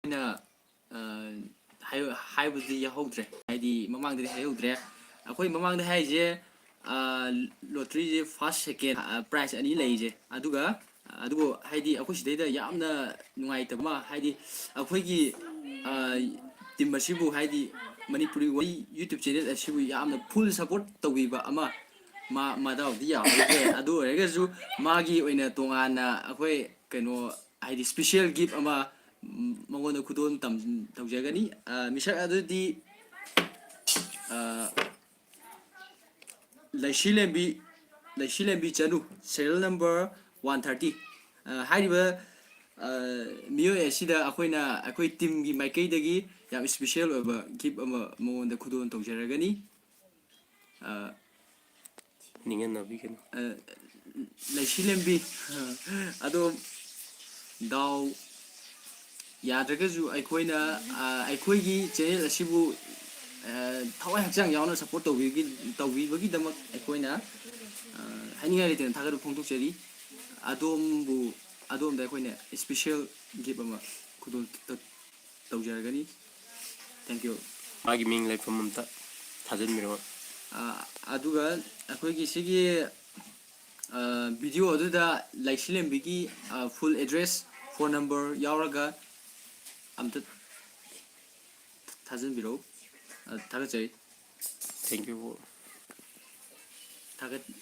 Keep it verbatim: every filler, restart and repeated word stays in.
ꯑꯩꯅ, ꯑ, ꯍꯥꯏ-, ꯍꯥꯏꯕꯗꯤ ꯌꯥꯎꯍꯧꯗ꯭ꯔꯦ, ꯍꯥꯏꯗꯤ ꯃꯃꯥꯡꯗꯗꯤ ꯍꯥꯏꯍꯧꯗ꯭ꯔꯦ꯫ ꯑꯩꯈꯣꯏ ꯃꯃꯥꯡꯗ ꯍꯥꯏꯔꯤꯁꯦ, ꯑ, ꯂꯣꯇ꯭ꯔꯤꯁꯦ first second, ꯑ, prize ꯑꯅꯤ ꯂꯩꯔꯤꯁꯦ꯫ ꯑꯗꯨꯒ, ꯑꯗꯨꯕꯨ ꯍꯥꯏꯗꯤ ꯑꯩꯈꯣꯏ ꯁꯤꯗꯩꯗ ꯌꯥꯝꯅ ꯅꯨꯡꯉꯥꯏꯇꯕ ꯑꯃ, ꯍꯥꯏꯗꯤ ꯑꯩꯈꯣꯏꯒꯤ, ꯑ, team ꯑꯁꯤꯕꯨ, ꯍꯥꯏꯗꯤ ꯃꯅꯤꯄꯨꯔꯤ ꯋꯥꯔꯤ YouTube channel ꯑꯁꯤꯕꯨ ꯌꯥꯝꯅ full support ꯇꯧꯕꯤꯕ ꯑꯃ, ꯃꯥ, ꯃꯗꯥꯎꯗꯤ ꯌꯥꯍꯧꯗ꯭ꯔꯦ꯫ ꯑꯗꯨ ꯑꯣꯏꯔꯒꯁꯨ ꯃꯥꯒꯤ ꯑꯣꯏꯅ ꯇꯣꯉꯥꯟꯅ ꯑꯩꯈꯣꯏ ꯀꯩꯅꯣ, ꯍꯥꯏꯗꯤ special gift ꯑꯃ, ꯎꯝ, ꯃꯉꯣꯟꯗ ꯈꯨꯗꯣꯜ ꯇꯝ-, ꯇꯧꯖꯒꯅꯤ꯫ ꯑ, ꯃꯤꯁꯛ ꯑꯗꯨꯗꯤ, ꯑ, ꯂꯩꯁꯤꯂꯦꯝꯕꯤ, ꯂꯩꯁꯤꯂꯦꯝꯕꯤ ꯆꯅꯨ, serial number one thirty꯫ ꯑ, ꯍꯥꯏꯔꯤꯕ, ꯑ, ꯃꯤꯑꯣꯏ ꯑꯁꯤꯗ ꯑꯩꯈꯣꯏꯅ, ꯑꯩꯈꯣꯏ teamꯒꯤ ꯃꯥꯏꯀꯩꯗꯒꯤ ꯌꯥꯝ special ꯑꯣꯏꯕ gift ꯑꯃ ꯃꯉꯣꯟꯗ ꯈꯨꯗꯣꯜ ꯇꯧꯖꯔꯒꯅꯤ꯫ ꯑ, ꯅꯤꯡꯍꯟꯅꯕꯤꯒꯅꯨ꯫ ꯑ, ꯂꯩꯁꯤꯂꯦꯝꯕꯤ, ꯑꯗꯣ ꯗꯥꯎ ꯌꯥꯗ꯭ꯔꯒꯁꯨ ꯑꯩꯈꯣꯏꯅ, ꯑ, ꯑꯩꯈꯣꯏꯒꯤ channel ꯑꯁꯤꯕꯨ, ꯑ, ꯊꯋꯥꯏ ꯍꯛꯆꯥꯡ ꯌꯥꯎꯅ support ꯇꯧꯕꯤꯕꯒꯤ-, ꯇꯧꯕꯤꯕꯒꯤꯗꯃꯛ ꯑꯩꯈꯣꯏꯅ, ꯑ, ꯍꯥꯏꯅꯤꯡꯉꯥꯏ ꯂꯩꯇꯅ ꯊꯥꯒꯠꯄ ꯐꯣꯡꯗꯣꯛꯆꯔꯤ꯫ ꯑꯗꯣꯝꯕꯨ, ꯑꯗꯣꯝꯗ ꯑꯩꯈꯣꯏꯅ special gift ꯑꯃ ꯈꯨꯗꯣꯜ ꯇ-, ꯇꯧꯖꯔꯒꯅꯤ꯫ Thank you꯫ ꯃꯥꯒꯤ ꯃꯤꯡ ꯂꯩꯐꯝ ꯑꯝꯇ ꯊꯥꯖꯤꯟꯕꯤꯔꯛꯑꯣ꯫ ꯑ, ꯑꯗꯨꯒ ꯑꯩꯈꯣꯏꯒꯤ ꯁꯤꯒꯤ, ꯑ, video ꯑꯗꯨꯗ ꯂꯩꯁꯤꯂꯦꯝꯕꯤꯒꯤ, ꯑ, full address, phone number ꯌꯥꯎꯔꯒ ꯑꯝꯇ ꯊꯥꯖꯤꯟꯕꯤꯔꯛꯎ꯫ ꯑ, ꯊꯥꯒꯠꯆꯔꯤ꯫ Thank you꯫ ꯊꯥꯒꯠ-,